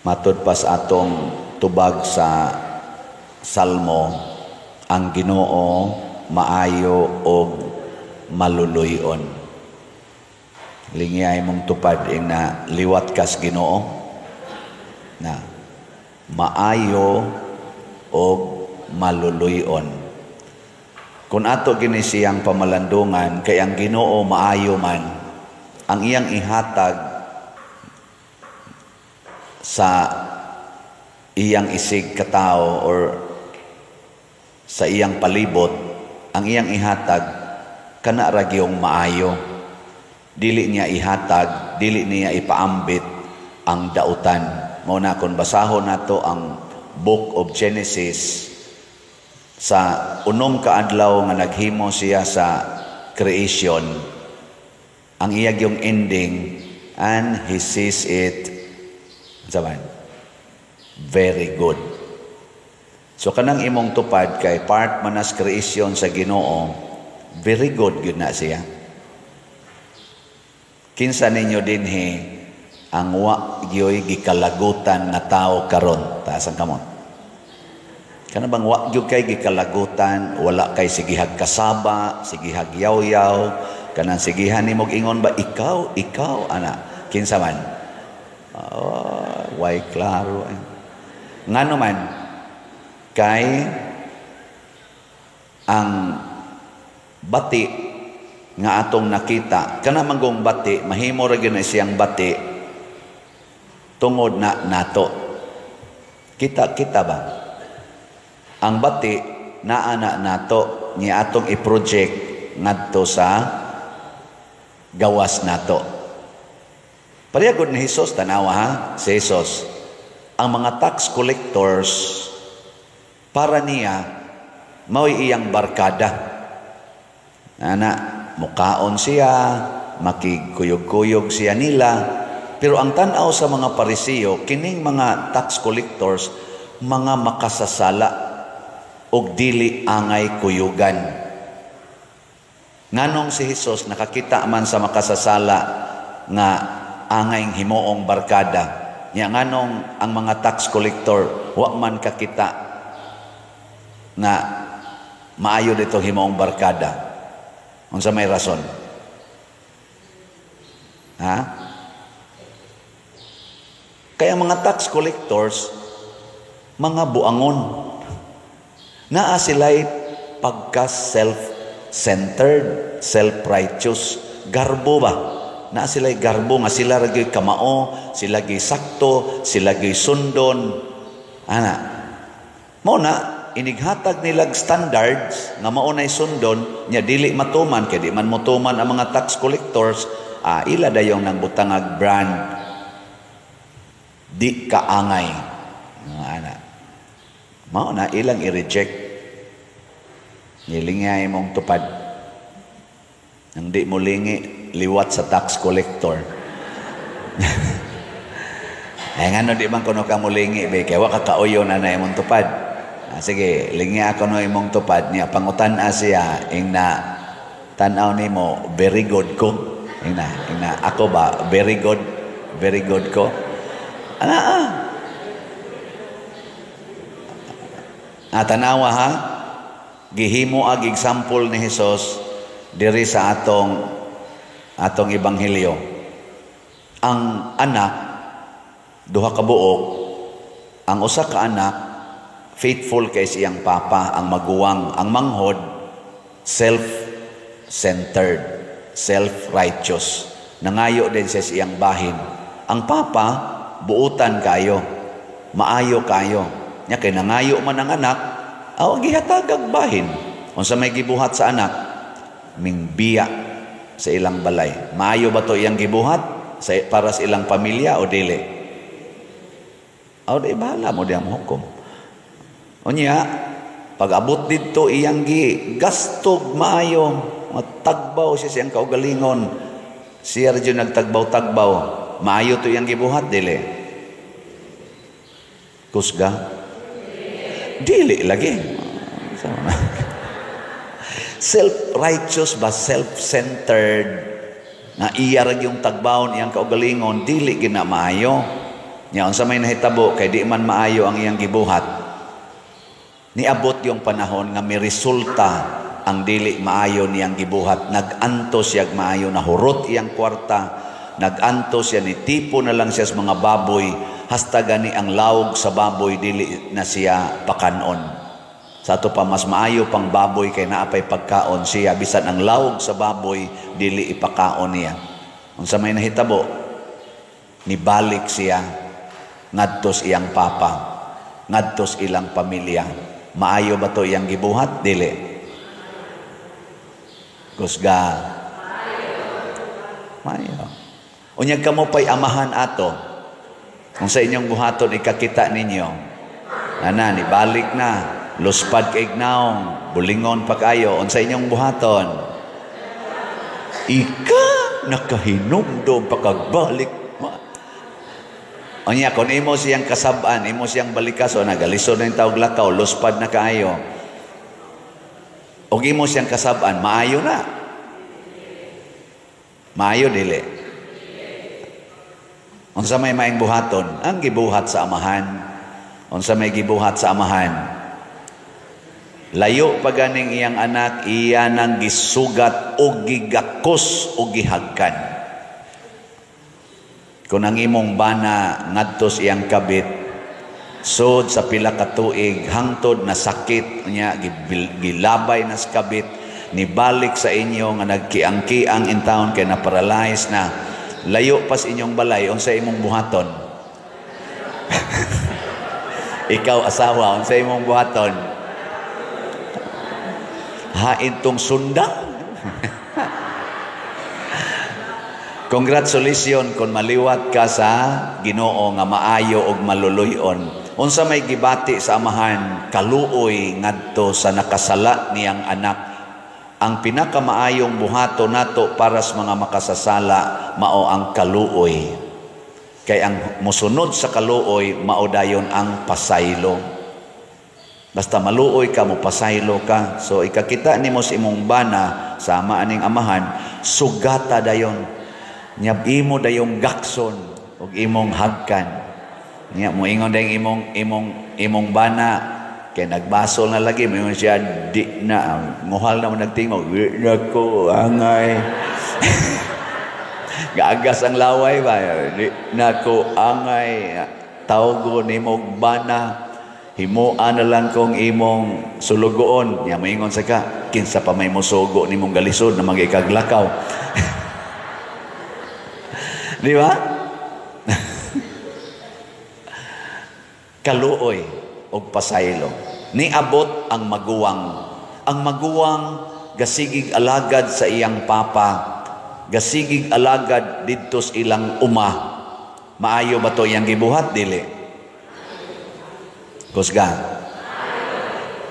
Matud pa sa atong tubag sa Salmo, ang Ginoo maayo og maluluy-on. Lingiyay mong tupad ing na liwat kas Ginoo na maayo og maluluy-on. Kung ato gini siyang pamalandungan kay ang Ginoo maayo man, ang iyang ihatag sa iyang isig katao or sa iyang palibot, ang iyang ihatag kana ra gyung maayo. Dili niya ihatag, dili niya ipaambit ang dautan. Mao na kung basahon nato ang Book of Genesis, sa unom ka adlaw nga naghimo siya sa creation, ang iya gyung ending, "And he sees it," saban, "very good." So kanang imong tupad kay part man as creation sa Ginoo, very good gyud na siya. Kinsa ninyo dinhi ang wa gyoy gikalagutan nga tao karon? Taas ang kamot. Kana bang wa gyud kay gikalagutan, wala kay sigihag kasaba, sigihag yaw-yaw, kanang sigihan nimo ingon ba, "Ikaw, ikaw," ana? Kinsa man? Oh, way klaro. Ngano man? Kay ang bati nga atong nakita, kana manggong bati, mahimo ra gyud na siyang bati tungod na nato. Kita kita ba? Ang bati naa na nato ni atong i-project ngadto sa gawas nato. Pareha gud ni Jesus, tanawa ha, si Jesus. Ang mga tax collectors, para niya mao'y iyang barkada. Ana, mukaon siya, makigkuyog-kuyog siya nila. Pero ang tan-aw sa mga Parisiyo, kining mga tax collectors, mga makasasala ug dili angay kuyugan. Nganong si Jesus nakakita man sa makasasala nga angay himuong barkada, nya nganong ang mga tax collector wa man kakita nga maayo dito himuong barkada? Unsa may rason? Ha? Kaya mga tax collectors, mga buangon. Naa sila'y pagka self-centered, self-righteous. Garbo ba? Naa sila'y garbo nga sila ra gyud kamao, sila gyud sakto, sila gyud sundon. Ana. Mao na inighatag nilag standards nga mao nay sundon nya dili matuman kay di man motuman ang mga tax collectors, ila dayong nang butangag brand, "Di kaangay." Ana. Mao na ilang i-reject. Nilingay mong tupad. Nang di mo lingi, liwat sa tax collector. Eh, ngano di man kuno ka molingi be? Kay wa ka kauyo na na imong tupad. Ah, sige, lingi ako no imong tupad niya, pangutan-a siya ing na tan-aw nimo, "Very good ko." Ing na ako ba, "Very good, very good ko." Ana ah. Ah, tanawa ha. Gihimo ag example ni Hesus diri sa atong ebanghelyo. Ang anak, duha ka buok, ang usa ka anak faithful kay siyang papa, ang maguwang, ang manghod self-centered, self-righteous. Nangayo din siya sa iyang bahin. Ang papa buutan kayo, maayo kayo. Nya kay nangayo man ang anak, aw gihatagag bahin. Unsa may gibuhat sa anak? Mingbiya sa ilang balay. Maayo ba to iyang gibuhat para sa ilang pamilya o dili? Aw di bahala mo diyang hukom. Unya, pag abot didto iyang gi gastog maayo, matagbaw siya siyang kaugalingon. Siya ra jud nagtagbaw-tagbaw. Maayo to iyang gibuhat, dili? Kusga? Dili lagi. Self-righteous ba, self-centered, nga iya ra yung tagbawon iyang kaugalingon, dili gina maayo. Nya unsa may nahitabo kay di man maayo ang iyang gibuhat? Niabot yung panahon nga may resulta ang dili maayo niyang gibuhat. Nag-antos siya maayo, nahurot iyang kwarta, nag-antos siya, nitipo na lang siya sa mga baboy, hasta gani ang lawog sa baboy dili na siya pakanon. Sa ato pa, mas maayo pang baboy kay naapay pagkaon siya, bisan ang lawog sa baboy dili ipakaon niya. Unsa may nahitabo? Nibalik siya ngadtos iyang papa, ngadtos ilang pamilya. Maayo ba to iyang gibuhat? Dili. Kusga. Maayo. Unyag kamo pa'y amahan ato. Kung sa inyong buhaton ikakita ninyo, ana, nibalik na, luspad kay naong, bulingon pa kayo, unsa inyong buhaton? Ika, nakahinumdom pakagbalik. Unya, kung imo siyang kasab-an, imo siyang balikaso, nagalisod na yung tawag lakaw, luspad na kaayo. O imo siyang kasab-an, maayo na. Maayo, dili. Unsa may maing buhaton? Ang gibuhat sa amahan. Unsa may gibuhat sa amahan? Layo pa ganing iyang anak, iya nang gisugat o gigakos o gihagkan. Kung ang imong bana ngadtos iyang kabit, sod sa pila ka tuig hangtod na sakit niya, gilabay na sa kabit, nibalik sa inyo nga nagkiang-kiang in town kay na-paralyze na, layo pas inyong balay, unsa imong buhaton? Ikaw asawa, unsa imong buhaton? Hain tong sundang. Congratulations kung maliwat ka sa Ginoo nga maayo og maluluy-on. Unsa may gibati sa amahan? Kaluoy ngadto sa nakasala niyang anak. Ang pinakamaayong buhato nato para sa mga makasasala mao ang kaluoy. Kay ang mosunod sa kaluoy mao dayon ang pasaylo. Basta maluoy ka, mopasaylo ka. So ikakita nimo sa imong bana sama aning amahan, sugata dayon. Nyab imo dayong gakson ug imong hagkan. Nya moingon dayong imong bana kay nagbasol na lagi, moingon siya di na nguhal na mo nagtingog, di na ko angay. Gaagas ang laway ba, di na ko angay, tawgo nimo bana, himoa na lang kong imong sulugoon. Nya moingon sa ka, kinsa pa may mosugo nimong galisod na magikaglakaw. Di ba? Kaluoy og pasaylo. Niabot ang maguwang. Ang maguwang gasigig alagad sa iyang papa, gasigig alagad didto sa ilang uma. Maayo ba to iyang gibuhat? Dili. Kusga.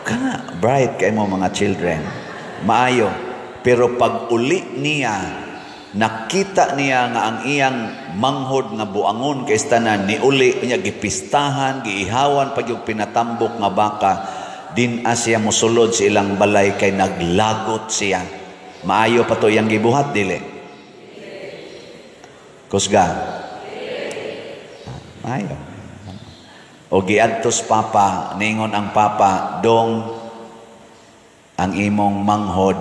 Kana bright kay mo mga children. Maayo. Pero pag uli niya, nakita niya nga ang iyang manghod nga buangon kay tanan niuli niya, gipistahan, giihawan pag yung pinatambok nga baka, din siya mosulod sa ilang balay kay naglagot siya. Maayo pa to iyang gibuhat? Dili. Kusga. Maayo. O giadtos papa, ningon ang papa, dong ang imong manghod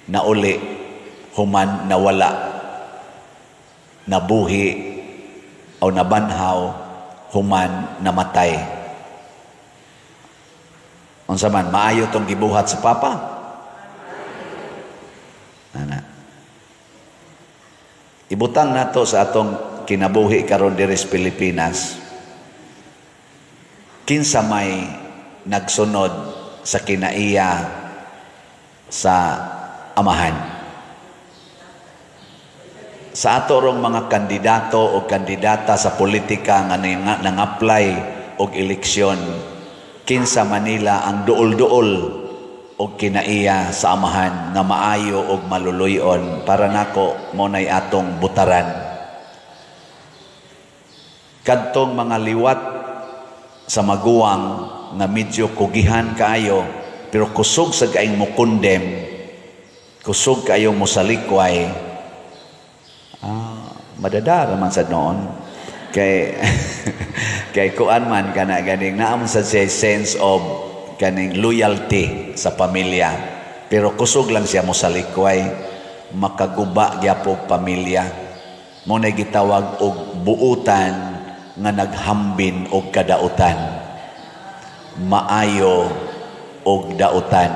nauli human nawala, nabuhi o nabanhaw human namatay. Unsa man maayo tong gibuhat sa papa? Ana. Ibutang nato sa atong kinabuhi karon diri sa Pilipinas. Kinsa may nagsunod sa kinaiya sa amahan? Sa ato rong mga kandidato o kandidata sa politika nga nang-apply og eleksyon, kinsa Manila ang duol-duol og kinaiya sa amahan nga maayo og maluluy-on? Para nako mo nay atong butaran. Kadtong mga liwat sa maguwang nga medyo kugihan kaayo pero kusog sa kaing mukondem, kusog kaayong mosalikway, madadara man sa noon. Kay kay kuan man kana, ganing naa man sa siya sense of kaning loyalty sa pamilya. Pero kusog lang siya mosalikway, makaguba gyapon pamilya. Mao na gitawag og buutan nga naghambin og kadautan. Maayo og dautan.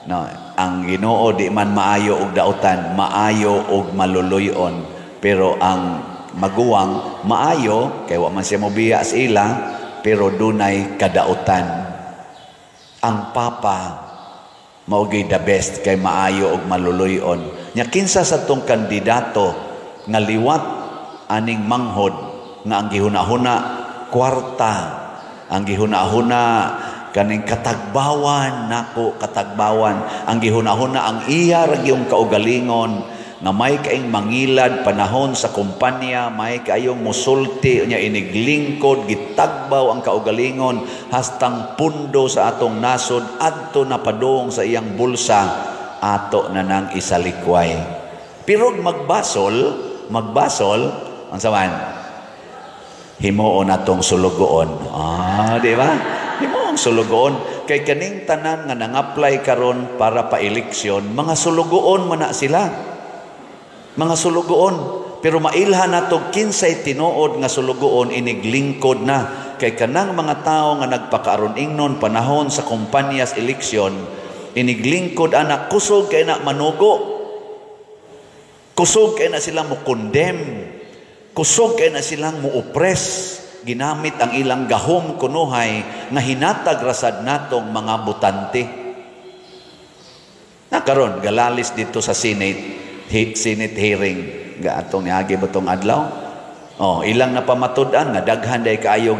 No, ang Ginoo di man maayo og dautan, maayo og maluluyon. Pero ang maguwang maayo kay wa man siya mobiya sa ila, pero dunay kadautan. Ang papa mao gyud the best kay maayo og maluluyon. Nya kinsa sa tong kandidato nga liwat aning manghod nga ang gihuna-huna kwarta, ang gihuna-huna kaning katagbawan nako, katagbawan, ang gihuna-huna ang iya ra gyung kaugalingon nga may kaing mangilad panahon sa kumpanya, may kaayong musulti nya iniglingkod, gitagbaw ang kaugalingon hastang pundo sa atong nasod adto na padung sa iyang bulsa, ato na nang isalikway. Pero magbasol, magbasol, ang saman, himuon natong sulugoon. Ah, di ba? Himuon sulugoon. Kay kaning tanan nga nang-apply karon para pa eleksyon, mga sulugoon man na sila. Mga sulugoon. Pero mailhan nato kinsay tinuod nga sulugoon iniglingkod na. Kay kanang mga tao nga nagpakaaron ingnon panahon sa kumpanyas eleksyon, iniglingkod ana, kusog kay na manugo. Kusog kay na sila mo condemn. Kusog kay na silang mo-oppress. Ginamit ang ilang gahom kunuhay nga hinatag rasad natong mga botante. Nakaron galalis dito sa Senate, Senate hearing ga atong niagi ba tong adlaw? Oh, ilang napamatud-an nga daghan day kaayo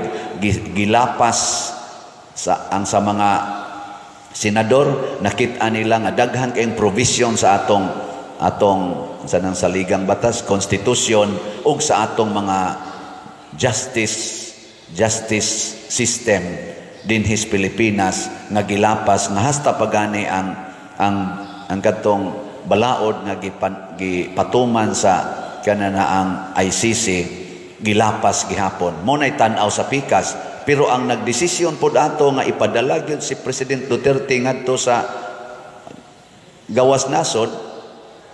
gilapas sa ang sa mga senador. Nakit-an nila nga daghan kayong provision sa atong atong sa nang saligang batas, konstitusyon, ug sa atong mga justice justice system dinhi sa Pilipinas nga gilapas nga hasta pagani ang katong balaod nga gipatuman sa kanana ang ICC, gilapas gihapon. Mo nay tan-aw sa pikas, pero ang nagdesisyon pod ato nga ipadala gyud si President Duterte ngadto sa gawas nasod,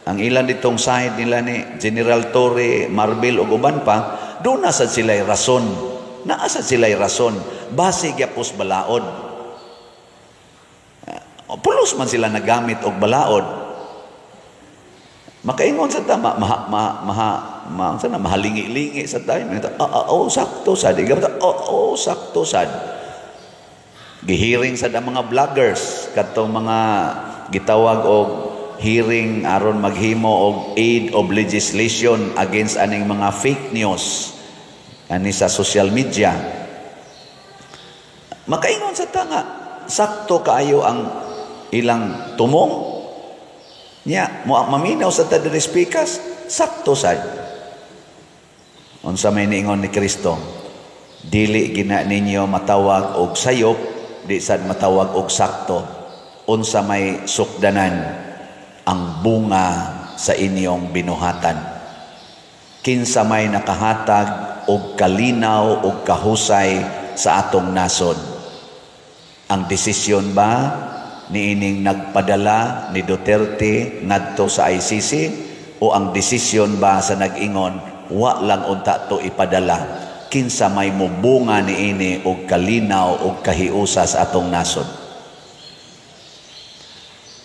ang ilan ditong side nila ni General Torre, Marbil ug uban pa, doon na sad sila'y rason. Naa sad sila'y rason. Base gyapos balaod. Pulos man sila nagamit og balaod. Makaingon sa tama, maha, maha, maha, ma, sana, mahalingi-lingi sa tayo. Ah, ah, oh, sakto sad. Oh, oh, sakto sad. Gihearing sad ang mga vloggers, katong mga gitawag og hearing aron maghimo og aid of legislation against aning mga fake news ani sa social media. Makaingon sa tanga, sakto kaayo ang ilang tumong. Nya, mo maminaw sa ta diri speakers, sakto sad. Unsa may niingon ni Kristo? Dili gina ninyo matawag og sayop, di sad matawag og sakto. Unsa may sukdanan ang bunga sa inyong binuhatan. Kinsa may nakahatag og kalinaw og kahusay sa atong nasod? Ang desisyon ba niining nagpadala ni Duterte ngadto sa ICC, o ang desisyon ba sa nag-ingon wa lang unta to ipadala? Kinsa may mubunga niini og kalinaw og kahiusa sa atong nasod?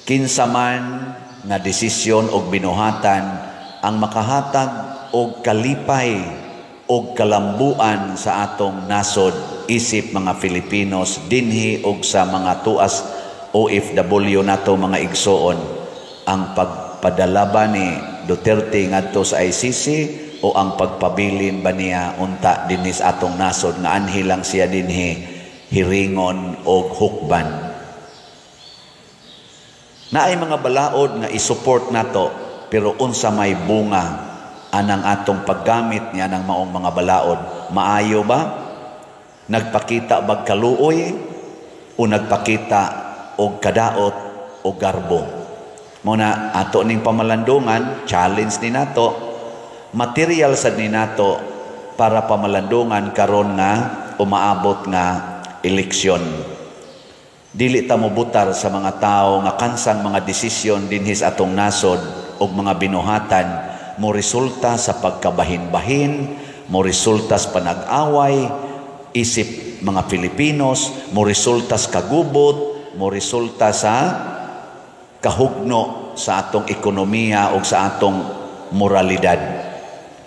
Kinsa man nga desisyon og binuhatan ang makahatag og kalipay og kalambuan sa atong nasod isip mga Filipinos dinhi og sa mga tuas OFW nato mga igsoon? Ang pagpadala ba ni Duterte ngadto sa ICC o ang pagpabilin ba niya unta dinhi sa atong nasod nga anhi lang siya dinhi hiringon og hukban? Naay mga balaod nga isupport nato, pero unsa may bunga anang atong paggamit niya ng maong mga balaod? Maayo ba? Nagpakita bag kaluoy o nagpakita og kadaot o garbo? Muna ato ning pamalandungan, challenge ni nato, material sad ni nato. para pamalandungan karon nga umaabot nga eleksyon. Dili ta mobutar sa mga tao nga kansang mga desisyon dinhi sa atong nasod og mga binuhatan mo resulta sa pagkabahin-bahin, mo resulta sa panag-away isip mga Filipinos, mo resulta sa kagubot, mo resulta sa kahugno sa atong ekonomiya o sa atong moralidad.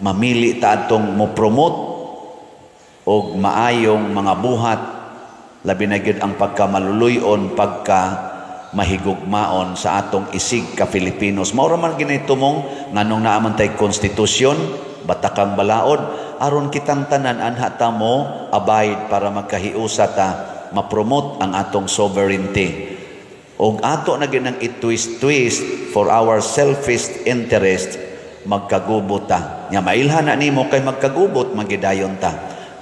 Mamili ta atong mo promote og maayong mga buhat, labi na gyud ang pagkamaluluyon, pagka mahigugmaon sa atong isig ka Filipinos. Mao ra man gini tumong nganong naa man tay konstitusyon, batakang balaod, aron kitang tanan anha ta mo abide para magkahiusa ta, ma-promote ang atong sovereignty. Og ato na ginang i-twist-twist for our selfish interest, magkagubot ta. Nya mailhan na nimo kay magkagubot magidayon ta.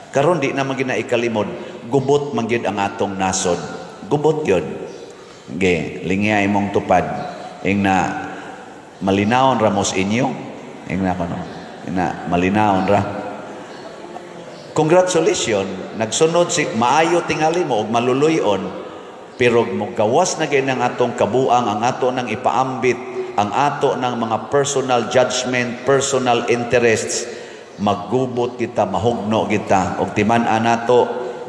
Karon di na man gina ikalimod, gubot man gyud ang atong nasod. Gubot gyud. Ge, lingya imong tupad. Ing na malinawon ra mos inyo. Ing na kono. Ing na malinawon ra. Congratulations, nagsunod si maayo tingali mo og maluluyon, pero mogawas na gyud ang atong kabuang, ang ato nang ipaambit, ang ato ng mga personal judgment, personal interests, maggubot kita, mahugno kita. Og timan-an nato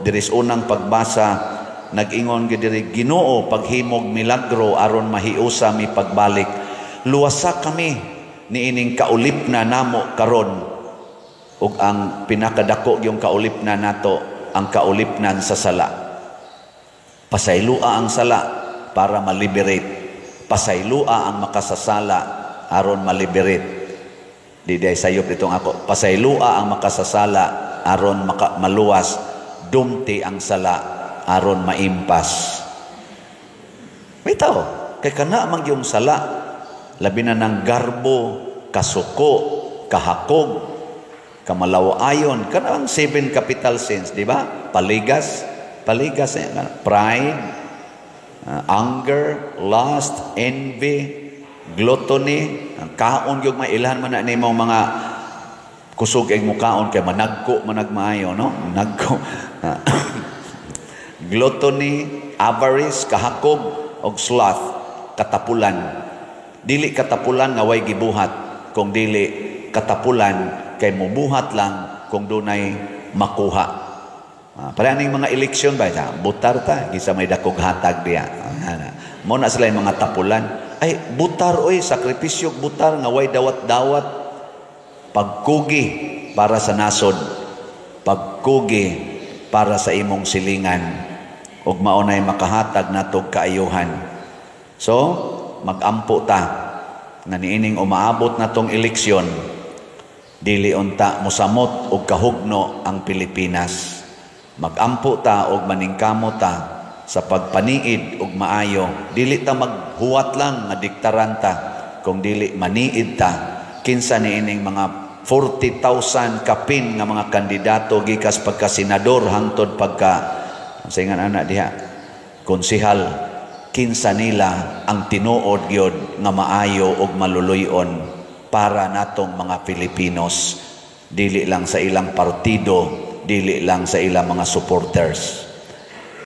diri sa unang pagbasa, nag-ingon gyud diri, "Ginoo, paghimog milagro aron mahiusa mi pagbalik. Luwasa kami niining kaulipna namo karon." Ug ang pinakadako yung kaulipna nato, ang kaulipnan sa sala. Pasaylua ang sala para ma-liberate. Pasaylua ang makasasala aron ma-liberate. Di day sayop itong ako. Pasaylua ang makasasala aron maluwas. Dumti ang sala aron maimpas. Bitaw, kay kana man yung sala, labi na ng garbo, kasuko, kahakog, kamalawayon, kanang seven capital sins, di ba? Paligas, paligas, eh, pride, anger, lust, envy, gluttony, ang kaon yung mailhan man na nimo mga kusog ay mukaon kay managko managmaayo, no? Managko. Gluttony, avarice, kahakog, og sloth, katapulan. Dili katapulan nga way gibuhat, kung dili katapulan kay mubuhat lang kung dunay makuha. Pareha ning mga eleksyon ba? Butar ta, gisa may dakog hatag diya. Mo na sila yung mga tapulan. Ay, butar oy, sakripisyo butar nga way dawat-dawat. Pagkugi para sa nasod. Pagkugi para sa imong silingan. Ug mao nay makahatag natog kaayuhan. So, magampo ta nga niining umaabot natong eleksyon, dili unta mosamot og kahugno ang Pilipinas. Magampo ta og maningkamo ta sa pagpaniid og maayo. Dili ta maghuwat lang nga diktaran ta, kung dili maniid ta kinsa niining mga 40,000 kapin nga mga kandidato gikas pagka senador hangtod pagka singan ana diha konsehal, kinsa nila ang tinuod gyud nga maayo og maluluy-on para natong mga Filipinos, dili lang sa ilang partido, dili lang sa ilang mga supporters.